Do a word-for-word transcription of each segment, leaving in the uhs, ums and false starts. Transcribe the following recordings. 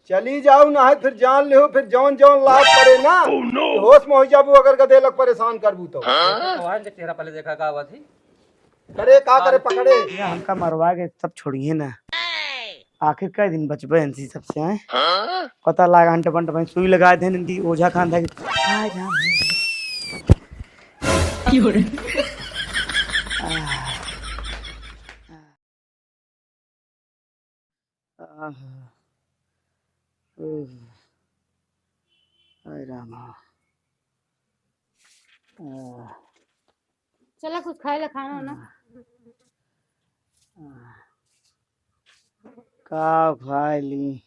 चली जाऊ ना है, फिर जान लेहू, फिर जौन जौन लाभ पड़े ना, तो होश में हो जाबू, अगर गदेलक परेशान करबू तो। भगवान के चेहरा पहले देखा का हुआ थी। करे का करे पकड़े। ये हमका मरवा के सब छोड़िए ना, आखिर कई दिन बचबे इनसे सबसे, हैं? पता लाग अंट बंट भाई सुई लगा दे इनकी, ओझा खान था कि, हाय राम। आह। ओह। हाय रामा। आह। चला कुछ खाए ला खाना ना। आह। का खाए ली?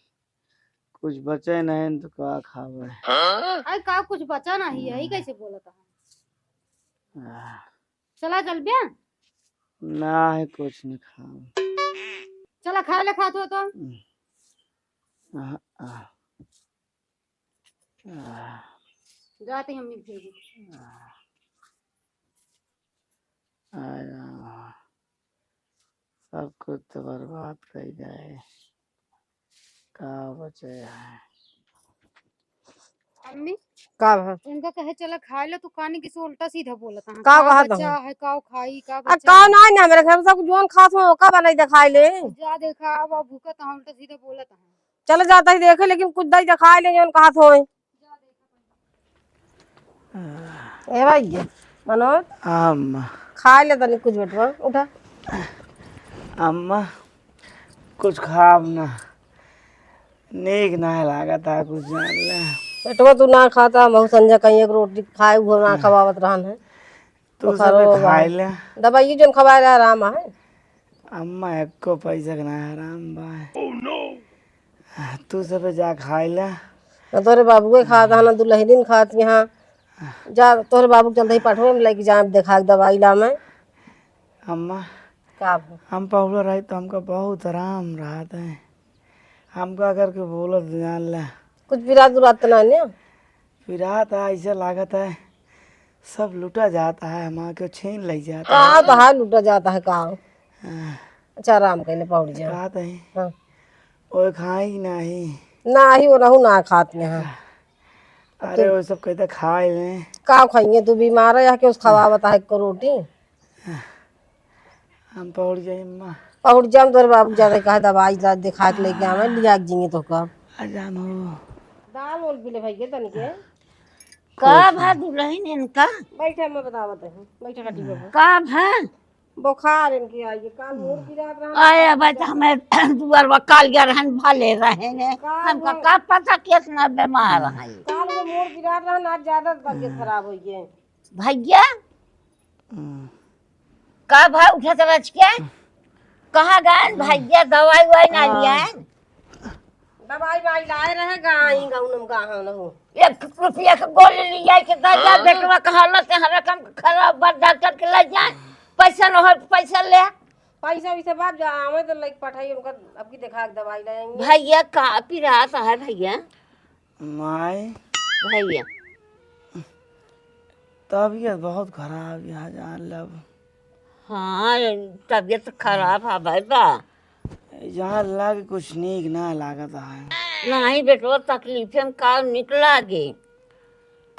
कुछ बचे नहीं तो का खावे? अरे का कुछ बचा नहीं है, ई कैसे बोलत है? आह। चला चल बे। ना है कुछ नहीं खाओ। चला खाए ले खात हो तो। आह, आह। आह। जाते हम मिल जाएगी। आह। आह, सब कुछ तो बर्बाद कर जाए, का बचे है? अम्मी, का भा? उनका कहे चला खाए ला, तू कानी किसी उल्टा सीधा बोलत है। का का कहत बचा हूँ? है, का खाई, का आ, बचा का है? ना, ना, मेरे घर में सब जोन खात हो, का बनाई दे खाए ले? जा देखा, अब, अब भूखत है, उल्टा सीधा बोलत है। चल जाता ही देखे, लेकिन कुछ दई दे खाए ले, जोन कहत हो। ए भाई, मनोज, अम्मा। खाए ले तनी कुछ बेटवा, उठा। अम्मा, कुछ खाब ना, नीक ना लागत है कुछ, जान ले। बेटवा तू ना खाता, हम संजय कहीं एक रोटी खाए, वो ना खवावत रहन है। तू बुखारो सबे बा। खाए ले। दवाई जोन खवाए ले आराम है। अम्मा, एको पैसा के ना आराम बा। तू सबे जा खाए ले। ना तोरे बाबू के खात है, ना दुल्हनिन खात यहाँ। जा, तोरे बाबू के चलते ही पठवे में लेके जाए, देखा के दवाई ला मैं। अम्मा, का भा? हम पहुला रही तो हमका बहुत आराम रहत है। हम का करके बोलत जान ले। कुछ पिरात उरात तो ना ने? पिरात है, ऐसे लागत है सब लूटा जाता है, हमार के छीन ले जाता है। का तो है लूटा जाता है का? हाँ। अच्छा, आराम कइले पहुड़ जा। कहत है। हाँ। ओए खाई नहीं। ना ही वो रहू ना खात यहाँ। अरे वो सब कहते खाए ले। का खाइए, तू बीमार है, यहाँ के उस खवावत है एक रोटी। हम पहुड़ जाए अम्मा। पहुड़ जाम, तोरे बाबू जाते कहा दवाई ला दिखा के लेके आवे, लिया के जिंगे तो का। आ जान हो। दाल ओल भी ले भाई के तनी के। का भा दुल्हन इनका? बैठे, मैं बतावत हूँ, बैठे काटी बाबू। का भा? बुखार इनके आई है, काल मोर गिरा रहा। आए अब तो हमें दुआर पर काल गया रहन, भले रहे ने। काल हमका वो का पता कितना बीमार है। काल वो मोर गिरा रहा, आज ज्यादा तबीयत खराब हो गई। भैया, हम्म। का भा उठत रच के? कहाँ गए भैया? दवाई वाई ना हाँ। लिया? दवाई वाई लाए रहे, गाई गाउन में गाहन हो। एक रुपया के गोली लिया के दे जा, हाँ। बेटवा का हालत है, हर रकम खराब बा, डॉक्टर के ले जा। पैसा न हो, पैसा ले। पैसा वैसे बाप जा, आवे तो लेके पठाई, उनका अब की देखा के दवाई ले आएंगे। भैया का पिरात है भैया? माई। भैया। तबीयत बहुत खराब यहाँ जान लब। हाँ, तबीयत खराब है भाई बा। यहाँ लागे कुछ नीक ना लागत है। नहीं बेटवा, तकलीफे में का निक लागे।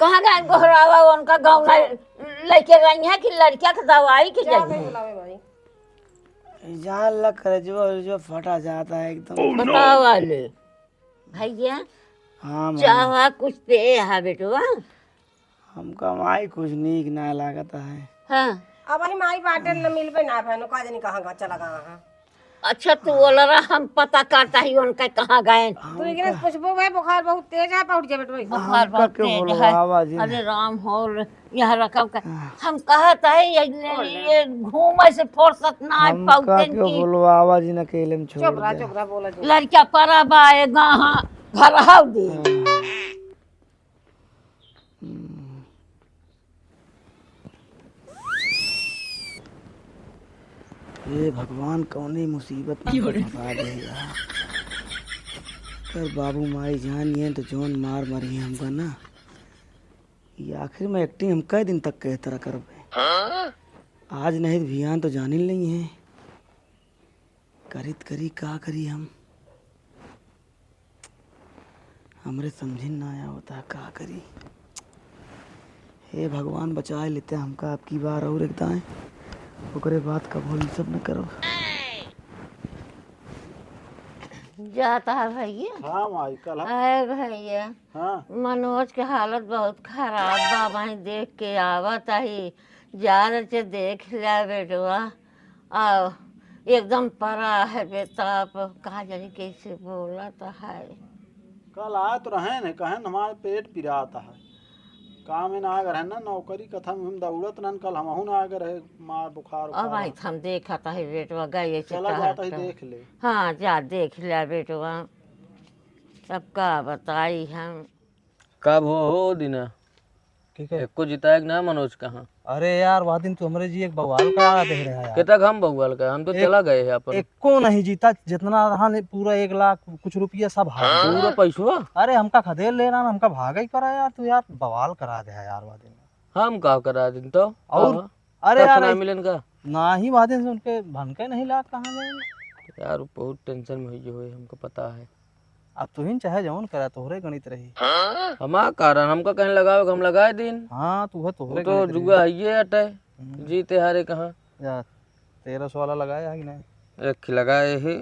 कहाँ गए गोहरावा, उनका गाँव में लेके गई है कि लड़किया के दवाई के जाए जाए? बुलावे भाई। जान लग करे जो, जो फटा जाता है एकदम। बतावा ले। भैया, हाँ, माई। चाहा कुछ पे हा बेटवा। हमका माई कुछ नीक ना लागत है। हाँ। अब वही माई बाटे न मिलबे ना भैनो, का जानी कहाँ गा चला गवा है। अच्छा, तू बोला रहा, हम पता करता ही उनका कहाँ गए। तू एकरे से पूछबो भाई, बुखार बहुत तेज है, पहुँच जा बेटवा। बुखार हमका बहुत क्यों तेज बोलो है। आवाज ही अरे नहीं। राम हो, यहाँ रखा का। हम कहत है, ये, ये घूमे से फुर्सत ना है, हमका पौधन क्यों की। बोलो आवाज ही ना, अकेले में छोड़ चुप रहा, दे। चुप रहा, बोला जी। लड़का परा बा, ए गाहा, घर हाउ दे। हाँ। हम्म। हे भगवान, कौने मुसीबत में फंसा दे यार। कर बाबू माई जान ये तो जौन मार मारी हमका ना। ये आखिर में एक्टिंग हम कई दिन तक के तरह करबे? आज नहीं तो भियान तो जानिल नहीं है। करित करी का करी हम? हमरे समझिन ना आवता, का करी? हे भगवान, बचाए लेते हमका अब की बार और एक दाएं, ओकरे बाद कबो ई सब न करब। जाता है भैया। हाँ माई, कल हम अरे भैया, हाँ। मनोज के हालत बहुत खराब बा, वहीं देख के आवत ही, जा रहे देख लिया बेटवा। आ, एकदम परा है बेताप, का जानी कैसे बोलत है। कल आए तो रहे न, कहे न हमारे पेट पिरात है, काम में ना आगे रहे ना, नौकरी कथा में हम दौड़त रहन, कल हमहू ना आगे रहे, मार बुखार अब उखार। आई हम देखत है बेटवा गए से चला जाता है, टहलता। देख ले। हाँ, जा देख लिया बेटवा, अब का बताई हम। का भो हो दीना? ठीक है। एको जिताए के ना मनोज कहाँ? अरे यार, वह दिन तू हमरे जी एक बवाल करा दे रहे यार। केतक हम बवाल का? हम तो एक, चला गए हैं अपन। एको नहीं जीता, जितना रहा नहीं, पूरा एक लाख कुछ रुपया सब हार गया। पूरा पैसवा? अरे हमका खदेड़ ले रहा, हमका भागा ही पड़ा यार, तू यार बवाल करा दे यार वह दिन। हम का करा दिन तो? और हाँ। अरे तब यार, सुना ऐस-, मिलन का? ना ही वह दिन से उनके भनके नहीं लाग कहाँ गए। यार, वो बहुत tension में हुई हुई, हमको पता है। अब तुहिन चाहे जौन करा, तोहरे गणित रही। हमार कारण, हमका कहीं लगावे के हम लगाए दिन। हाँ, तू है, तोहरे वो तो गणित रही। जुआ है ये अटे, हम्म। जीते हारे कहाँ। जा, तेरह सौ वाला लगाए है कि नहीं? एक ही लगाए ही।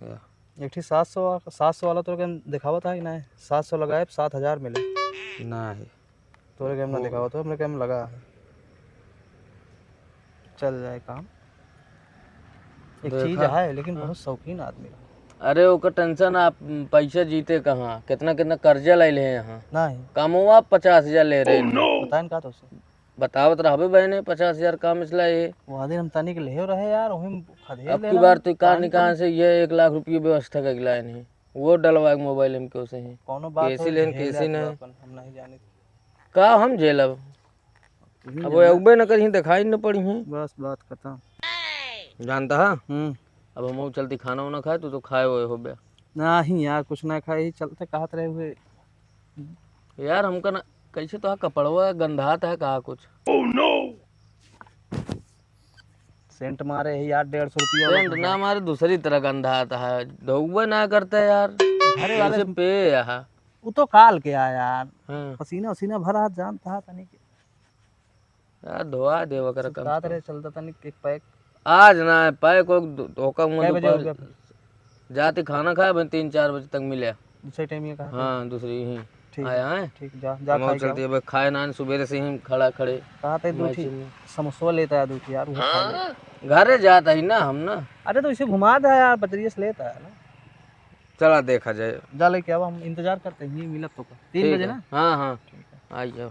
या। एक ठी सात सौ, सात सौ वाला तोरे के हम देखावत है कि नहीं? सात सौ लगाए, सात हजार मिले। नहीं। तोरे के हम ना नहीं। देखावत हो, हमरे के हम लगा है। चल जाए काम। एक देखा। चीज है, लेकिन हाँ। बहुत शौकीन आदमी है। अरे, ओकर tension, आप पैसा जीते कहाँ? कितना, कितना कर्जा ले ले हैं यहाँ। नहीं। कमवा पचास हजार ले रहे हैं। बताएन का तोसे? बतावत रहबे बहने, पचास हजार का मसला है। वहाँ दिन हम तनिक लेहे रहे यार, वही खदेड़ अब ले की रहा बार हूँ, तू कहाँ पानी निकाल पड़ी। से ये एक लाख रुपये व्यवस्था कर लाए नहीं, वो डलवा के मोबाइल में क्यों से है? कौनो बात कैसी हो, लेन, झेल कैसी ले तू नहीं? अपन, हम नहीं जाने। का हम झेलब? तुही अब जाना। वो अउबे न करिहीं, दिखाई न पड़िहीं। बस बात खत्म। जानता है? हम्म। अब हम चलती खाना वाना खाए, तू तो खाए हुए हो बे। नहीं यार, कुछ ना खाए, ही चलते कहत रहे हुए। यार, हमका ना, कैसे तो कपड़वा गंधात है, कहा कुछ। सेंट मारे है यार, डेढ़ सौ रुपया वाला सेंट ना गंधा। मारे, दूसरी तरह गंधात है, धोबे ना करते यार। घरे वाले जैसे पे यहाँ। वो तो काल के आया यार, हाँ। पसीना उसीना भरा हाथ जानता है तनी के। यार, धोआ दे वगैरह कम से कम। रहे, चलता तनी एक पैक। आज ना है, पैक को धो-, धोखा मुंह कै बजे दोपहर हो गया? जाते खाना खाए, बस तीन चार बजे तक मिले। दूसरे टाइम ये कहा था? हाँ, दूसरी ही। ठीक आया है। है? ठीक, जा, जा हम खाए चलते के हैं, बस खाए ना, सुबह से ही खड़ा खड़े। कहा था, दो मैं ठीक चिन्ह। समोसा लेता है, दो ठीक यार, वो खा ले। घरे जाता ही ना हम ना। अरे, तो इसे घुमा दे यार, बजरिया से लेता है ना। चला देखा जाए। जा लेके आवा, हम इंतजार करते हैं, ये मिलत तो का। तीन ठीक बजे है। ना? हाँ, हाँ। ठीक है। आई जाओ।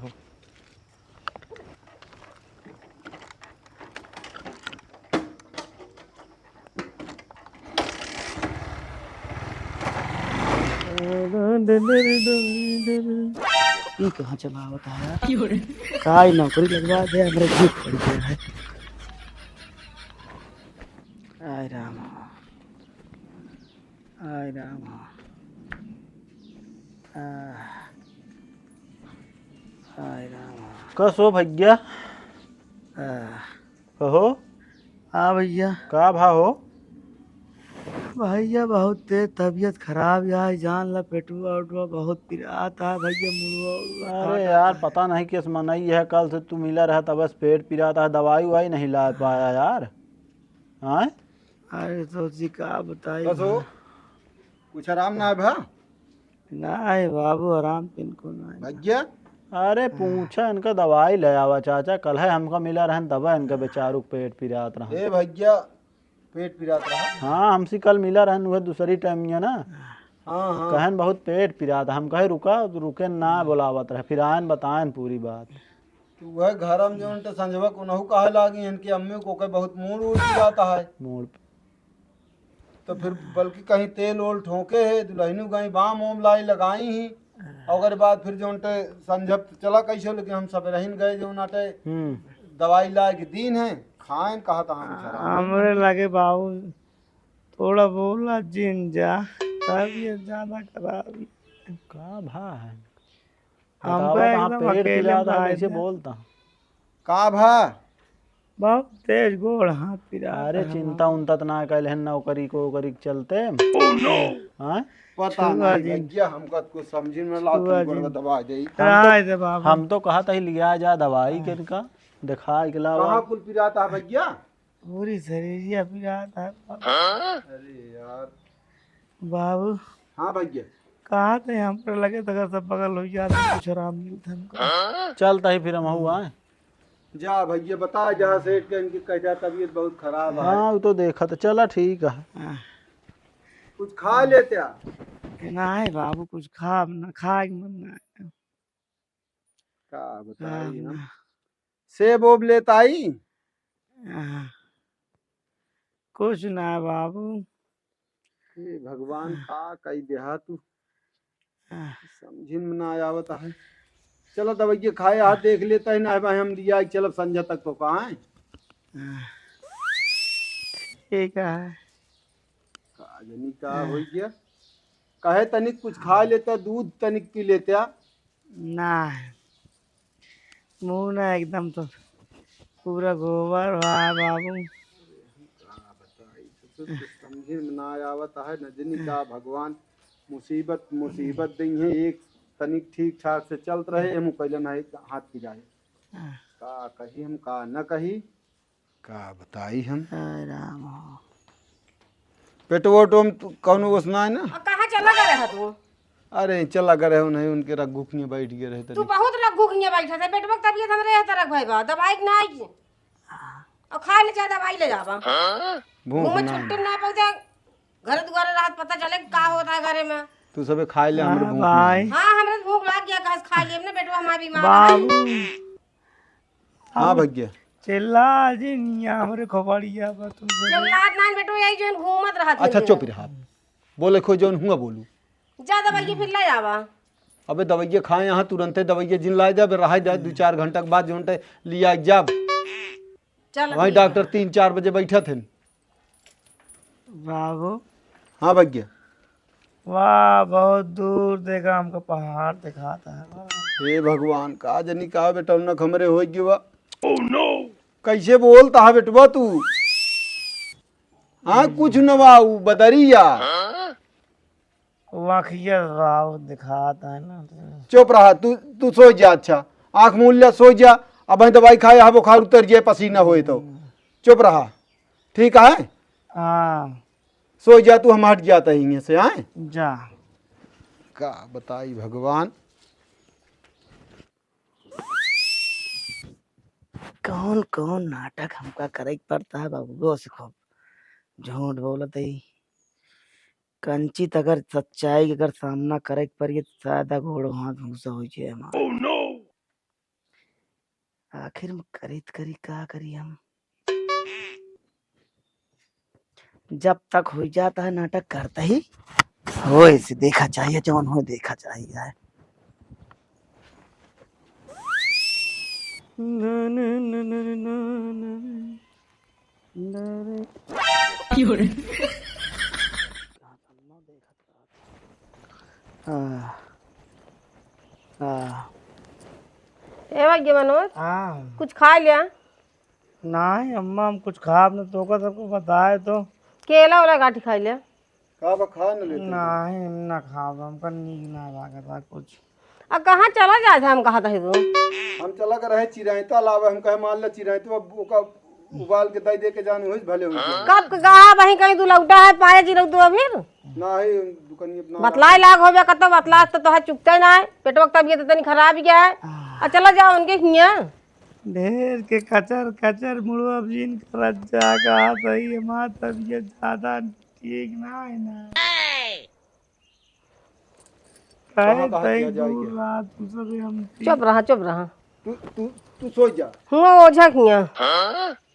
ई कहाँ चला आवत है यार? का ई नौकरी लगवा दे, हमरे भूख पड़ गया है। आय राम। आय राम। आह। आय राम। कस हो भैया? आह। कहो। हाँ भैया। का भा हो? भैया बहुत तेज तबीयत खराब यार, जान ला पेटुआ उटुआ बहुत पिरात है भैया, मुड़वा उड़वा अरे फाटत यार, है। पता नहीं किस मनई है, कल से तू मिला रहा तब से पेट पिरात है, दवाई उवाई नहीं ला पाया यार। हाँ? अरे तो जी का बताई कस हो? भा? कुछ आराम ना है भा? ना है बाबू, आराम तिनको ना है। भैया? अरे हाँ। पूछा इनका दवाई ले आवा चाचा, कल है हमका मिला रहन तब इनका बेचारू के पेट पिरात रहा। ए भैया, पेट पिरात रहा? हाँ, हमसे कल मिला रहन उहे दूसरी टाइम में ना। हाँ, हाँ। कहन बहुत पेट पिरात, हम कहे रुका, तो रुके ना बोलावत रहे, फिर आयन बतायन पूरी बात। तो वह घर में जो उनके संजवा को नहु कहे लागी, इनकी अम्मी को के बहुत मूड़ उड़ जाता है। मूड़। तो फिर बल्कि कहीं तेल ओल ठोंके है, दुल्हनू गई बाम ओम लाई लगाई ही। और ओकरे बाद फिर जो उनके संजब चला कैसे, लेकिन हम सब रहिन गए जो उनटे हम्म। दवाई लाए के दीन है, खाएन कहा था हम शराब। हमरे लगे बाबू थोड़ा बोला जिन जा, तब ये ज्यादा खराब है। का भा है? हमका बतावा, कहाँ एकदम पेट अकेले पिरात है, में कैसे आए थे। बोलता? का भा? बहुत तेज गोड़ हाथ पिरात अरे है चिंता हमार। उंता त ना कैल है, नौकरी को, ओकरी के चलते। हाँ? पता छुआ नहीं जिन। भैया, हमका कुछ समझ में ना लाग, छुआ तुम गोड़वा जिन। दबा दे। हम तो, रहा है दे बाबू। हम तो कहत ही लिया जा दवाई हाँ। के इनका, दिखा के लावा। कहाँ कुल पिरात है भैया? पूरी शरीरिया पिरात है बाबू। अरे यार। बाबू। हाँ भैया। कहाँ थे हम पर लगे तो अगर सब बगल हो जाते, कुछ आराम मिलता हमको। चलता ही फिर हम हुआ है। जा भैया, बता जा सेठ के, इनकी कह जा तबीयत बहुत खराब है। हाँ, वो तो देखा तो चला, ठीक है। हाँ। कुछ खा लेते आ? नहीं बाबू, कुछ खा ना, खाए के मन ना। का बताई हाँ, हम? ना। सेब ओब लेता आई? हाँ। कुछ ना बाबू। हे भगवान, हाँ। का कई देहा तू? हाँ। समझिन में ना आवत है। चलो दवाइया खाए, हाथ देख लेता है ना, भाई हम लिया चलब संझा तक तो का है? हाँ। ठीक है। का जनी का हाँ। हो गया? कहे तनिक कुछ खा लेता, दूध तनिक पी लेता। ना, मुँह ना एकदम तो पूरा गोबर बा बाबू। का बताई, कुछ समझे में ना आवत है, न जनी का भगवान मुसीबत, मुसीबत दई है। एक तनिक ठीक ठाक से चलत रहे, एमू कैलन है हाथ पिराए। हाँ। का कही हम, का न कही। का बताई हम? हाय राम हो। पेटवो टोम तू कौनो ओस ना है ना? आ, कहाँ चला गए रहा तू? अरे, चला गए रहे, नहीं, उनके रघु खिया बैठ गए रहे तू तनी। बहुत रघु खिया बैठा था, पेटवा के तबियत हमरे यह तरह भई बा, दवाई के ना आई। और खा ले, जा दवाई ले जावा। भूख मुँह में ना छुट्टी है। ना पहुँचा, घर दुआरे रहत पता चले का होता है घरे में। तू सबे खाए ले, हमरे हाँ भूख भाई। ना है। हाँ, हमरे तो भूख लाग गया, कहे से खा लिए ना, पेटवा हमारा बीमार है। बाबू। हाँ अब भैया। चिल्ला जिन, या हमरे खोपड़िया पर तू सब। चिल्लात ना बेटो, यही जोन घूमत रहत अच्छा, है। चुप रहा। बोले कोई जोन हुआ बोलू। जा दवाइया फिर ले आवा। अबे दवाइया खाए यहाँ, तुरंते दवाइया जिन लाए दे, अबे रहाई दे, दो चार घंटा के बाद जोन ते लिया जाब। चल वहीं ठीक डॉक्टर है। तीन चार बजे बैठा थे। बाबू। हाँ भैया। वाह, बहुत दूर देखा हमको पहाड़ दिखाता है। हे भगवान, का जनी का बेटौनक हमरे होइ गवा। कैसे बोलता है बेटवा तू? हाँ, कुछ न बा, उ बदरिया। वाखिया राव दिखाता है ना। चुप रहा, तू, तू सो जा। अच्छा, आँख मूल ले, सो जा। अब दवाई खाए, हाँ, बुखार उतर जाए, पसीना होए तो। चुप रहा, ठीक है? हाँ। सो जा तू, हम हट जाता ही यहाँ से, हाँ? जा। का बताई भगवान। कौन कौन नाटक हमका करे के पड़ता है बबुओ से खूब। झूठ बोलत है। कंचित अगर सच्चाई के अगर सामना करे के पड़ी तो शायद गोड़ हाथ भूसा हो जाए हमारा। आखिर में करी त करी, का करी हम? जब तक हो जाता है नाटक करता ही, हो इसे देखा चाहिए, जौन हो देखा चाहिए है। हाँ। हाँ। ए भाग्य मनोज, हाँ। कुछ खा लिया? नहीं अम्मा, हम कुछ खाब न, तोका सबको बताए तो। केला वाला गाठी खा लिया। का बा, खा न लेते। नहीं, हम ना खाब, हमका नीक ना लागत है कुछ। आ, कहाँ चला जात है, हम कहत है तू? हम चला के रहे चिरायता लावे, हम कहे मान ले चिरायता, अब ओका उबाल के दई दे के जान होइस, भले होइस। कब के कहा वहीं कहीं दुलौटा है, पाए चिरौतवा फिर? नाही, दुकनिया अपना बतलाए लाग होबे, कतो बतला तो तोहार चुकते ना है, पेटवा के तबियत तनी खराब ही है। आ, चला जाओ उनके हियाँ। ढेर के कचर कचर मुड़वा अब जिन करत जा, कहा सही है, हमार तबियत ज्यादा ठीक ना है ना। कहे कहाँ, कहाँ तई किया जाए दूर क्या? रात तू सब हम चुप रहा, चुप रहा। तू, तू, तू सो जा। हुआ ओझा किया।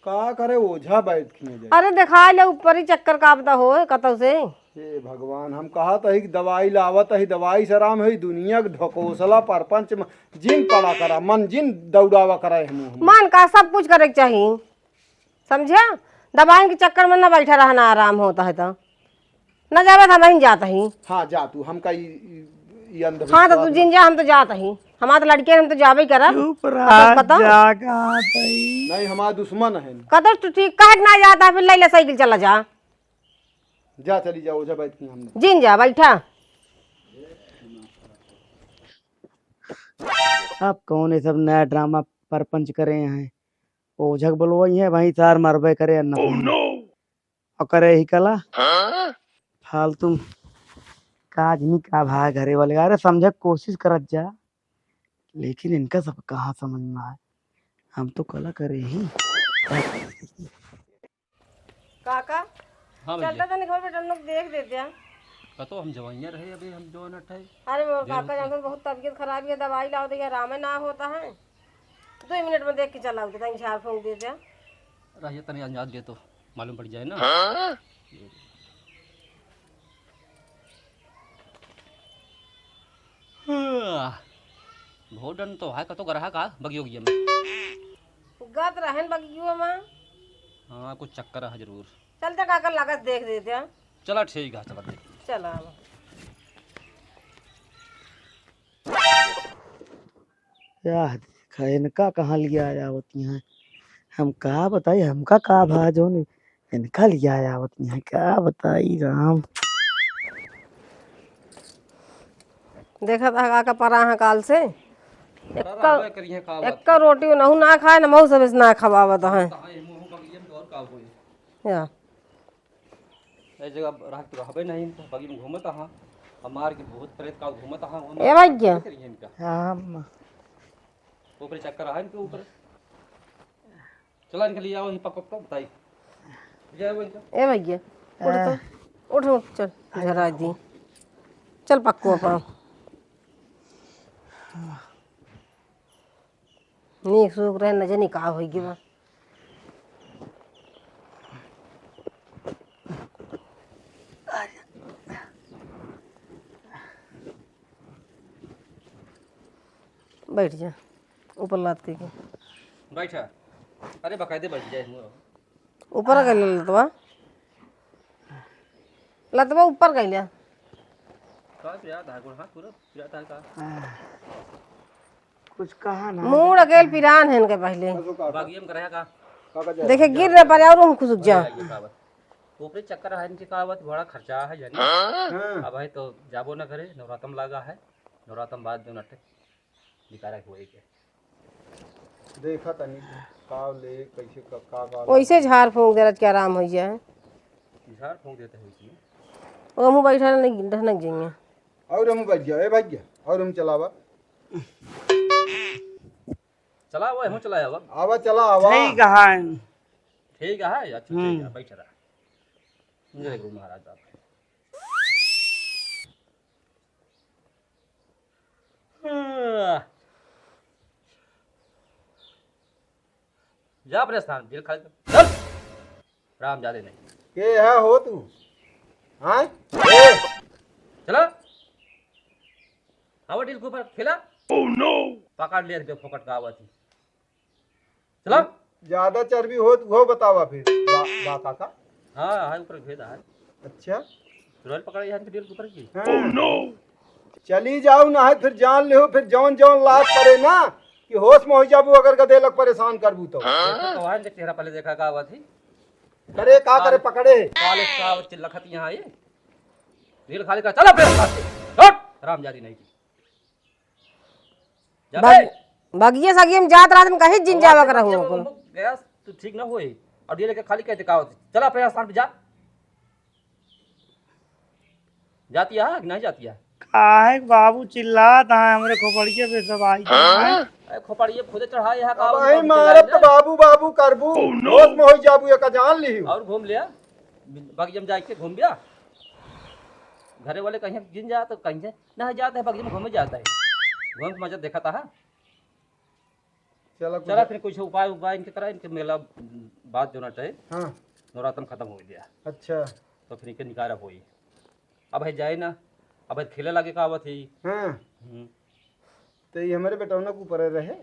का करे ओझा बैठ किया जाए? अरे देखा ले ऊपर ही चक्कर कापता हो कतौ से। हे भगवान, हम कहा तही कि दवाई लावत ही, दवाई से आराम होई, दुनिया के ढकोसला परपंच में जिन पड़ा करा, मन जिन दौड़ावा करा है मुँह में। मन का सब कुछ करे के चाही। समझा? दवाई के चक्कर में न बैठा रहना, आराम होता है तो। न जावे तो हम ही जात ही। हाँ, जा तू, हमका ई, ई, ई अंधविश्वास हाँ, तो तू ना। जिन जा, हम तो जात ही। हमार तो लड़के, हम तो जाबे ही करब। चुप रहा, कतौ, कतौ। जा, कहाँ तई? नहीं, हमार दुश्मन है। कतौ तू ठीक, कहे के ना जाता, फिर ले ले साइकिल चला जा। जा, चली जा, ओझा बैठ के हमने। जिन जा, बैठा। अब कौन ये सब नया ड्रामा परपंच करे हैं? ओझक बोलवाई है, वहीं सार मरबे करे अन्ना। Oh no! और करे ही कला। हाँ? फालतू काज नहीं का भाई घरे वाले। अरे समझे कोशिश करत जा, लेकिन इनका सब कहाँ समझ में आए। हम तो कला करे ही। काका, हाँ भैया। चलता तनी घर पे हम लोग देख देते हैं। कतो हम जवाइयाँ रहे अभी हम जो न ठे। अरे मोर देर काका होता। जानते बहुत तबीयत खराब है, दवाई लाओ दे, आराम ना होता है। दो मिनट में देख के चला उठे, तनी झाड़ फूंक देते हैं। रहिए तनी अंदाज दे तो मालूम पड़ जाए ना। हाँ? हाँ। भोजन तो है, कतो गरहा का बगियो गिया में। गत रहन बगियो में। हाँ, कुछ चक्कर है जरूर। चलते काका लागत देख देते हैं। चला ठीक है, चला देख। चला अब। याह देखा, इनका कहाँ लिया आवत हैं। हम का बताई, हमका का भा जौन इनका लिया आवत हैं, का बताई राम। देखा था काका परा है काल से। परा एक्का, रहबे करिहे का बात। एक्का रोटी नहु ना खाए, न महू सबेस ना खवावत हैं। कहाँ ये मुँह बगियन के और का होई? या। ए जगह रह, रहबे नहीं, तो बगी में घूमत हाँ। हमार के भूत प्रेत का घूमत हाँ, वो ए भैया। करिए इनका। हाँ, अम्मा। ऊपर चक्कर आ इनके ऊपर। चला इनके लिए आओ, ये पक, पक, पक, बताई। जय वो इनका। ए भैया, उठ तो। हाँ। उठ, उठ, चल, झरा दी। चल पक्को अपन। नीक सूख रहे, न जानी का होई गे बा। बैठ जा, ऊपर लात के। बैठा। अरे, बकायदे बैठ जाए, मुँह। ऊपर कर ले लतवा। लतवा ऊपर कर ले। का पिरात है, गोड़ हाथ पूरा पिरात है का? कुछ कहा ना। मूड़ अकेल पिरान है इनके पहले। बागियम कर रहा का? देखे गिर न पड़े और हम खुसुक जा। ऊपरे चक्कर है इनके का बात, बड़ा खर्चा है जानी। हाँ। अब है तो जाबो ना करे, नवरातम लागा है, नवरातम बाद जो नटे निकारा हुए के। देखा तनी का ले, कैसे का, का, का वैसे झाड़ फूंक दे, के आराम हो जाए। झाड़ फूंक देते हैं इसमें। वो मुँह बैठा नहीं, ढनक जाएंगे। और हम बैठ गया, ए भाई गया, और हम चलावा। चला, वो हम चलाया अब। आवा, चला, आवा। ठीक है। ठीक है, अच्छा, ठीक है, हम्म। बैठ रहा। जय गुरु महाराज बाबा। जा अपने स्थान, जेल खाली कर। चल। राम जादे नहीं। के है हो तू? हाँ? ए! चला। आवा डील के ऊपर खेला। Oh no! पकड़ लिया थे फोकट का आवा थी। चला। ज्यादा चर्बी होत हो बतावा फिर। बा, बा काका। हाँ, हाँ, ऊपर भेद है। अच्छा। तुरंत पकड़ यहाँ के डील के ऊपर की। हाँ। Oh no! चली जाओ ना है, फिर जान लिहो, फिर जौन जौन लात पड़े ना कि होश में हो जाबू, अगर गदेलक परेशान करबू तो। देखो तो वहाँ के चेहरा पहले देखा का हुआ थी। करे का करे काल, पकड़े। काल इसका चिल्लखत यहाँ आई। डील खाली कर, चला फिर। हट, राम जादी नहीं की। जा बग-, बे। बगिया सगिया में जात रहत में कहीं जिन जावा कर रहूँ। गैस तू ठीक ना होए। और ये लेके खाली कहते का होती। चला अपने स्थान पे जा। जाती है कि नहीं जाती है? काहे के बाबू चिल्लात है हमरे खोपड़िया पे सब आई के, हैं? अरे खोपड़िया खुदे चढ़ाए है का अब बाबू आई बाबू मारब चिल्लाए तो ना। बाबू बाबू करबू। Oh no! होश में हो जाबू एक जान ली। और घूम लिया। बगिया में जाके घूम लिया। घरे वाले कहीं जिन जा तो कहीं से ना जाता है, बगिया में घूमे जाता है। घूम के मजा देखा था। चला कुछ चला फिर कुछ उपाय, उपाय इनके करा, इनके मेला बात जो ना चाहे। हाँ। नवरातन खत्म हो गया। अच्छा। तो फिर इनके निकारा होई। अब है जाए ना, अब है खेले लागे का आवत है। हाँ। हम्म। तो ये हमारे बेटौना के ऊपर रहे।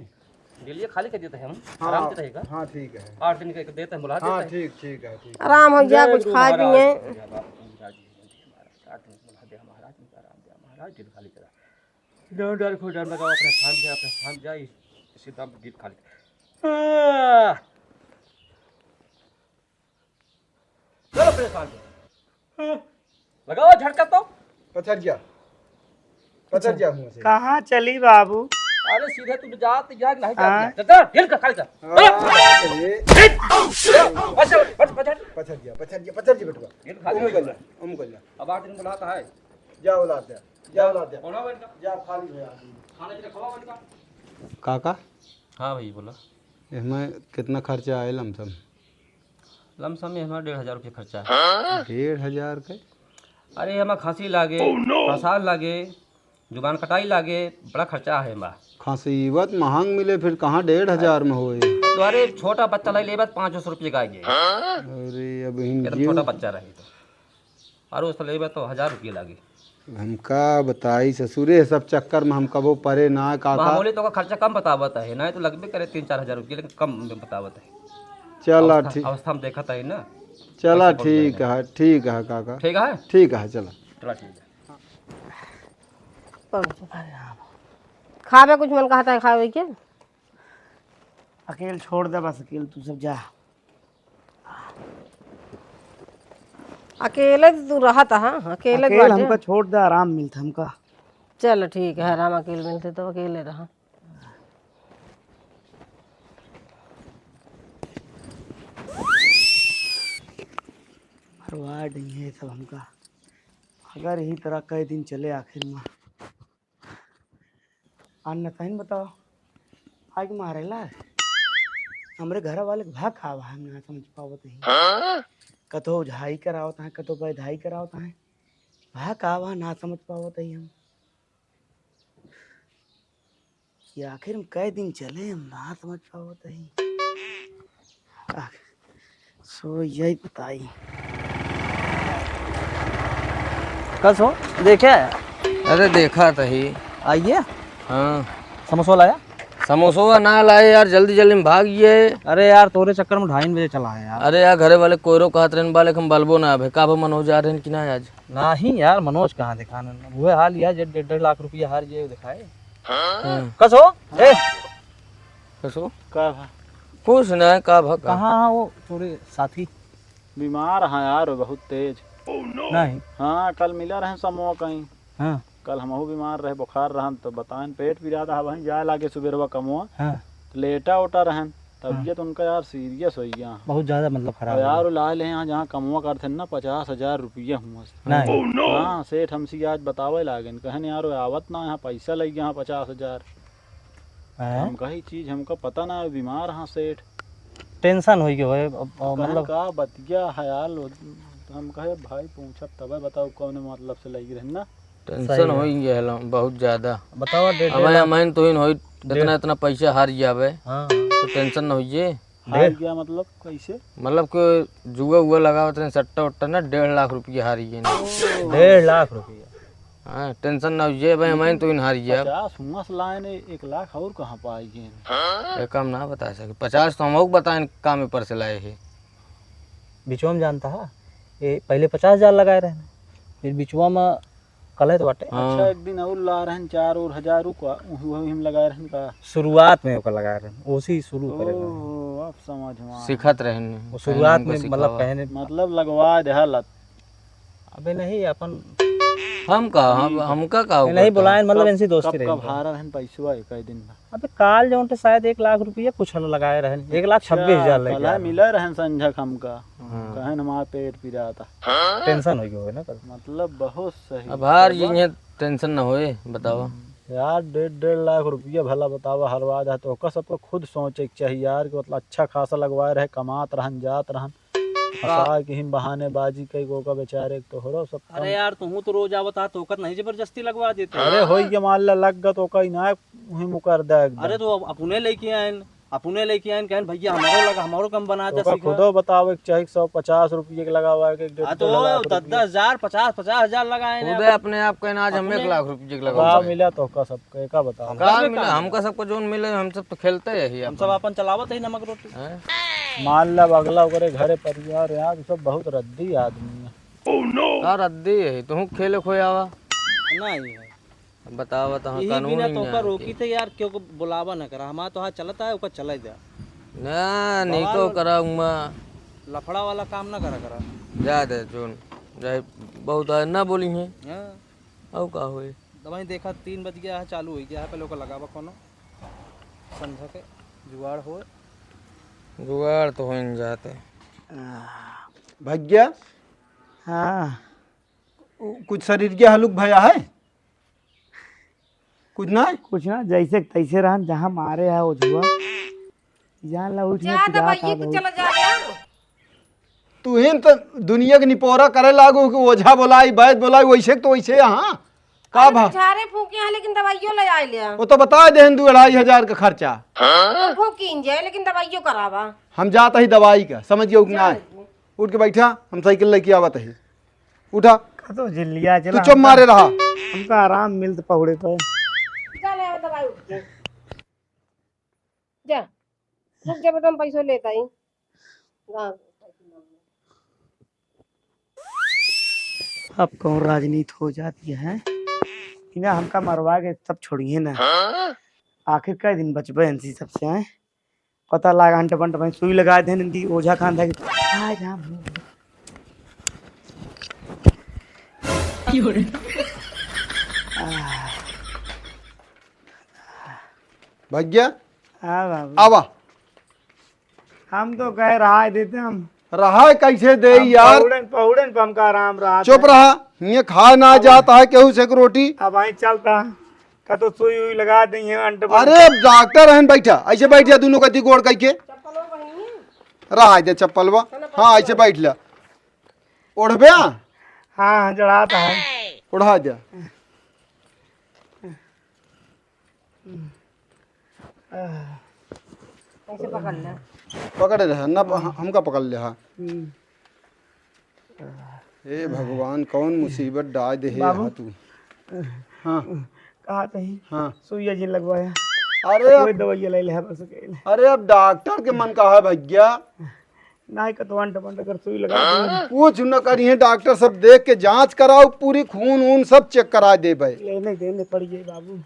डेलिया खाली कर देते हैं हम, हाँ, आराम से रहेगा। हाँ, ठीक है। आठ दिन के देते हैं, बुला हाँ, देते हैं। ठीक, ठीक है, ठीक है। आराम हो गया, जय कुछ गुरु खा महाराज, पिए। जय बाबा महाराज, जय महाराज, आठ दिन बुला दे महाराज, आराम दे महाराज, दिल खाली करा। डाल, डाल, खोल, डाल, लगाओ, अपने स्थान पे, अपने स्थान पे जाए, इसी दाम पे दिल खाली। आह! चलो, अपने स्थान पे। आह! लगाओ, झटका तो। पछड़ जा। पछड़ जा मुंह से। कहाँ चली बाबू? अरे सीधे तू जा, तो जा, नहीं जा, हाँ। जा, जा, जा, हिल कर, खा जा। हाँ, ये बस, बस, बस, बस। पछड़ गया, पछड़ गया, पछड़ गया बेटवा। हिल खा जा। उम कर जा, उम कर जा। अब आठ दिन बुलाता है। जा औलाद दे, जा औलाद दे। कौन है बेटा? जा खाली भैया। खाना जी रखवा बेटा। काका? हाँ भाई, बोला। इसमें कितना खर्चा आए लमसम? लमसम में हमारा डेढ़ हजार रुपये खर्चा है। डेढ़ हजार के? अरे, हमारा खांसी लागे, प्रसाद लागे, जुबान कटाई लागे, बड़ा खर्चा है हमारा। खांसी वत महंग मिले, फिर कहाँ डेढ़ हजार में होए? तो अरे, छोटा बच्चा लाई लेबा तो पाँच सौ रुपये का आइए। अरे, अब इन एकदम जीव छोटा बच्चा रहे तो। और उसको लेबे तो हजार रुपये लागे। हम का बताई ससुरे, सब चक्कर में हम कबो परे ना काका। मामूली तो का खर्चा कम बतावत है, नहीं तो लगबे करे तीन चार हजार रुपये, लेकिन कम में बतावत है। चला अवस्था, ठीक। अवस्था हम देखत है ना। चला कैसे पहुँच ठीक गए हैं। है, ठीक है काका। ठीक है? ठीक है, चला। चला ठीक है। खाबे कुछ मन कहता है खावे के? अकेल छोड़ दे बस, अकेल तू सब जा। अकेले तो तू रहत, हाँ, अकेले अकेल बाटे। हमका छोड़ दे, आराम मिलत हमका। चल ठीक है, आराम अकेल मिलते तो अकेले रहा। मरवा देंगे सब हमका, अगर यही तरह कई दिन चले आखिर में। अन्नतहीन बताओ, आग मारेला। हमरे घर वाले के भा का बा, हम ना समझ पावत ही। कतो ओझाई करावत हैं, कतो बैधाई करावत हैं। भा का बा, ना समझ पावत ही हम। कि आखिर में कै दिन चले, हम ना समझ पावत ही। का, सो यही बताई। कस हो? देखे? अरे देखा तही। आइए। हाँ। समोसा लाया? समोसा ना लाए यार, जल्दी जल्दी में भाग गए। अरे यार, तोरे चक्कर में ढाई बजे चला है यार। अरे यार, घरे वाले कोयरो कहत रहन बा, लेकिन बलबो ना अबे। का बा, मनोज आ रहन कि ना आज? नाही यार, मनोज कहाँ दिखान? वह हाल यार, जे डेढ़ डेढ़ लाख रुपया हार जे दिखाए। हाँ। कस हो? ए, कस हो? का भा? कुछ ना, का भा, का? कहाँ है वो तोरे साथी? बीमार हैं यार, बहुत तेज। नहीं। हाँ, कल मिला रहे समूह कहीं। हाँ। कल हमहू बीमार रहे, बुखार रहन, तो बताएन पेट पिरात है, वहीं जाए लागे सुबेरवा कमवा। हाँ। तो लेटा ओटा रहन, हाँ। तबीयत उनका यार सीरियस हो गया। बहुत ज्यादा मतलब खराब और हो यार, गया। वो लाए ले यहाँ जहाँ कमवा करते ना, पचास हजार रुपया हुआ से। नहीं। हाँ, सेठ हमसे आज बतावे लागेन, कहन यार, वो आवत ना यहाँ, पैसा लग गया पचास हजार। हैं? हम कही चीज हमका पता ना, बीमार हाँ सेठ। टेंशन होई के होए, अब, अब कहन मतलब का बतिया है यार, हम कहे भाई पूछब तबे बताओ कौन मतलब से लगी रहन ना। टेंशन सही है। होई गया है बहुत ज्यादा। बतावा डेढ़ अब डेढ़ लाख। हमारे तो इन होई डेढ़ इतना, इतना पैसा हार जावे। हाँ। तो टेंशन ना होइए। हार डेढ़ गया मतलब कैसे? मतलब कि जुआ उआ लगावत रहे, सट्टा उट्टा ना, डेढ़ लाख रुपया हार गए ना। डेढ़ लाख रुपया? हाँ, टेंशन ना होइए भाई, हमारे तो इन हार गया। पचास हुआ से लाए ने, एक लाख और कहाँ पाई गए? एक हम ना बता सके, पचास तो हम और बताएं काम पर से लाए हैं। बिचवा में जानता है, ये पहले पचास हजार लगाए रहे, फिर बिचवा में कलत बाटे। हाँ। अच्छा, एक दिन और ला रहन चार और हजार रुपया, वही, वही हम लगाए रहन का? शुरुआत में ओकर लगाए रहन, ओसी शुरू करे रहन। ओहो, अब समझ में आया। सीखत रहन। वो शुरुआत में मतलब पहने मतलब लगवा दे हालत। अबे नहीं, अपन हम का, हम, हम्म। हमका का नहीं, हुआ नहीं था? बुलाएन, मतलब कब, इनसे दोस्ती कब, रही कब है। हारा रहन पैसवा एक ही दिन में? अबे काल जौन थे शायद एक लाख रुपया कुछ हल लगाए रहन, एक लाख छब्बीस हजार अच्छा, लेके भला आए रहन। मिला रहन संझक हमका। हाँ। कहन हमारा पेट पिरात है। टेंशन हो गई होगा ना कल। मतलब बहुत सही। अब हार तब ये टेंशन ना होए, बताओ। हम्म। यार डेढ़, डेढ़ लाख रुपया भला बतावा हरवा जा, तो ओकर सबको खुद सोचे के चाहिए यार कि मतलब अच्छा खासा लगवाए रहे, कमात रहन, जात रहन। का? फंसा के ही बहानेबाजी कई गो का बेचारे के तोहरो सब अरे काम। यार, तुहू तो रोज आवत हा, तो ओकर नहीं जबरदस्ती लगवा देते। अरे होई के मान ला लग गत, ओकर इनाय वही मुकर दे एकदम। अरे तो अब अपने लेके आएन, अपने लेके आएन, कहन भैया हमारो लगा, हमारो कम बना दे ओकर सीधा। खुदो बतावे के चाही, सौ पचास रुपये के लगावा के एक डेढ़, हाँ, तो डेढ़ लाख दस, रुपये। दस हजार, पचास, पचास हजार लगाए ने खुदे अपन। अपने आप कहना आज हम अपने एक लाख रुपये के भाव लगावा। मिला तो का सबके, का बताओ? का दस में मिला? का? हमका सबको जोन मिले, हम सब तो खेलते यही हम सब अपन। अपन चलावत ही नमक रोटी। हैं? मान ला अगला ओकरे घरे परिवार यार, सब बहुत रद्दी आदमी है। का रद्दी है? तुहू खेले खोए आवा। नहीं है। बतावा तो, हाँ, यही कानून बिना ही तो ना ओकर आते। रोकी थे यार, क्यों को बुलावा ना करा? हमारा तो हाथ चलता है, ओकर चला जा। ना, नहीं बवाल तो वाला करा उमा। लफड़ा वाला काम ना करा करा। जा दे जोन, जाए बहुत आज ना बोली हैं। हाँ। और का होए? दवाई देखा, तीन बज गया है, चालू हो गया है, पहले ओकर लगावा कोनो। समझा के जुगाड़ हो। जुगाड़ तो होइन जाते। भैया। हाँ। उ-, कुछ शरीर के हलुक भया है? कुछ ना? कुछ ना, जैसे तैसे रहन, जहाँ मारे है ओझुआ। जान ला उठ जा पिरात दवाइये पे बहुत। चला जा यार। तू ही तो दुनिया के निपोरा करे लागो कि ओझा बोलाई, वैद बोलाई, वैसे के तो वैसे यहाँ। का अरे भा? झारे फूके हैं, लेकिन दवाइयो ले आए ले। वो तो बता दे, दू अढ़ाई हजार का खर्चा। तो फूकिन जाए, लेकिन दवाइयो करावा। हम जात ही दवाई का, समझ गयो कि जा ना? ले। उठ के बैठा, हम साइकिल लेके आवत ही। उठा। का तो जिल्लिया तू चला चुप हमका। मारे रहा। हमका आराम मिलत पहुड़े पे। जा ले आवा दवाई उठ के। जा। रुक जा बेटा, हम पैसो लेता ही। गाँव। अब कौन राजनीति हो जाती है? इन्हें हमका मरवा के तब छोड़िए ना। आखिर कई दिन बचबे इनसे सबसे, हैं? पता लाग अंट बंट भाई सुई लगा दे इनकी ओझा खान था कि आज हम भैया। हाँ बाबू। आवा। हम तो कहे रहा देते हम। रहा कैसे दे हम यार? पहुड़न, पहुड़न पे हमका आराम रहा चुप था। रहा, ये खा ना अब जाता है केहू से एक रोटी। अब आई चलता, का तो सुई उई लगा दी है अंट बंट। अरे अब डॉक्टर हैं, बैठा, ऐसे बैठ जा दोनों कती गोड़ कह के। रहा दे चप्पलवा। हाँ, ऐसे बैठ ले। ओढ़बे? हाँ, हाँ, जड़ाता है। ओढ़ा दे। ऐसे पकड़ ले। पकड़ ले, ना प-, हमका पकड़ ले, हाँ। हम्म। हे भगवान, कौन मुसीबत डाल दे हे बाबू। हा तू। हाँ। कहा तही? हाँ। सुइया जिन लगवाया। अरे कोई अब दवाइया ले ले, बस के ले। अरे अब डॉक्टर के मन का है भैया? नाहीं का तो अंट बंट कर सुई लगा दे। कुछ न करिए, डॉक्टर सब देख के जांच कराओ, पूरी खून वून सब चेक करा दे भाई। लेने देने पड़ गए बाबू।